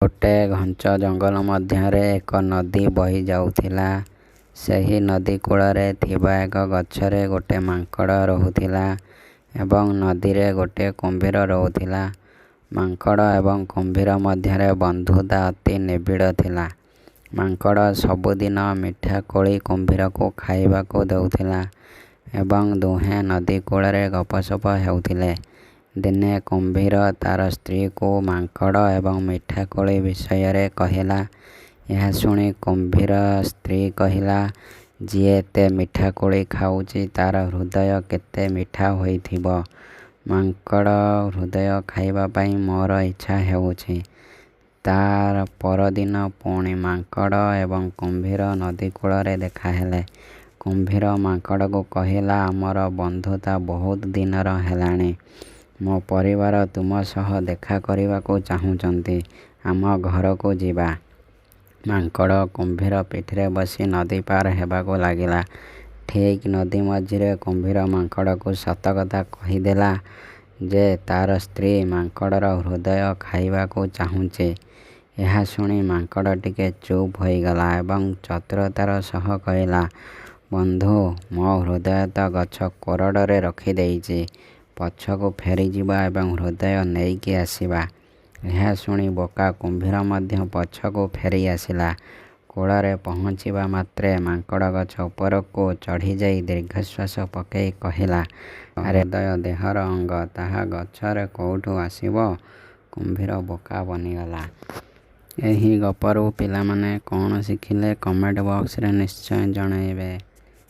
ଗୋଟେ ଘଞ୍ଚ ଜଙ୍ଗଲ ମଧ୍ୟରେ ଏକ ନଦୀ ବହି ଯାଉଥିଲା। ସେହି ନଦୀ କୂଳରେ ଥିବା ଏକ ଗଛରେ ଗୋଟେ ମାଙ୍କଡ଼ ରହୁଥିଲା ଏବଂ ନଦୀରେ ଗୋଟେ କୁମ୍ଭୀର ରହୁଥିଲା। ମାଙ୍କଡ଼ ଏବଂ କୁମ୍ଭୀର ମଧ୍ୟରେ ବନ୍ଧୁତା ଅତି ନିବିଡ଼ ଥିଲା। ମାଙ୍କଡ଼ ସବୁଦିନ ମିଠା କୋଳି କୁମ୍ଭୀରକୁ ଖାଇବାକୁ ଦେଉଥିଲା ଏବଂ ଦୁହେଁ ନଦୀ କୂଳରେ ଗପସପ ହେଉଥିଲେ। ଦିନେ କୁମ୍ଭୀର ତା'ର ସ୍ତ୍ରୀକୁ ମାଙ୍କଡ଼ ଏବଂ ମିଠା କୋଳି ବିଷୟରେ କହିଲା। ଏହା ଶୁଣି କୁମ୍ଭୀର ସ୍ତ୍ରୀ କହିଲା, ଯିଏ ଏତେ ମିଠା କୋଳି ଖାଉଛି ତା'ର ହୃଦୟ କେତେ ମିଠା ହୋଇଥିବ। ମାଙ୍କଡ଼ ହୃଦୟ ଖାଇବା ପାଇଁ ମୋର ଇଚ୍ଛା ହେଉଛି। ତା' ପରଦିନ ପୁଣି ମାଙ୍କଡ଼ ଏବଂ କୁମ୍ଭୀର ନଦୀ କୂଳରେ ଦେଖାହେଲେ। କୁମ୍ଭୀର ମାଙ୍କଡ଼କୁ କହିଲା, ଆମର ବନ୍ଧୁତା ବହୁତ ଦିନର ହେଲାଣି। ମୋ ପରିବାର ତୁମ ସହ ଦେଖା କରିବାକୁ ଚାହୁଁଛନ୍ତି। ଆମ ଘରକୁ ଯିବା। ମାଙ୍କଡ଼ କୁମ୍ଭୀର ପିଠିରେ ବସି ନଦୀ ପାର ହେବାକୁ ଲାଗିଲା। ଠିକ୍ ନଦୀ ମଝିରେ କୁମ୍ଭୀର ମାଙ୍କଡ଼କୁ ସତକଥା କହିଦେଲା ଯେ ତା'ର ସ୍ତ୍ରୀ ମାଙ୍କଡ଼ର ହୃଦୟ ଖାଇବାକୁ ଚାହୁଁଛି। ଏହା ଶୁଣି ମାଙ୍କଡ଼ ଟିକେ ଚୁପ୍ ହୋଇଗଲା ଏବଂ ଚତୁରତାର ସହ କହିଲା, ବନ୍ଧୁ, ମୋ ହୃଦୟ ତ ଗଛ କୋରଡ଼ରେ ରଖିଦେଇଛି। ପଛକୁ ଫେରିଯିବା ଏବଂ ହୃଦୟ ନେଇକି ଆସିବା। ଏହା ଶୁଣି ବୋକା କୁମ୍ଭୀର ମଧ୍ୟ ପଛକୁ ଫେରିଆସିଲା। କୂଳରେ ପହଞ୍ଚିବା ମାତ୍ରେ ମାଙ୍କଡ଼ ଗଛ ଉପରକୁ ଚଢ଼ିଯାଇ ଦୀର୍ଘଶ୍ୱାସ ପକାଇ କହିଲା, ଆରେ ହୃଦୟ ଦେହର ଅଙ୍ଗ, ତାହା ଗଛରେ କୋଉଠୁ ଆସିବ? କୁମ୍ଭୀର ବୋକା ବନିଗଲା। ଏହି ଗପରୁ ପିଲାମାନେ କ'ଣ ଶିଖିଲେ କମେଣ୍ଟ ବକ୍ସରେ ନିଶ୍ଚୟ ଜଣାଇବେ।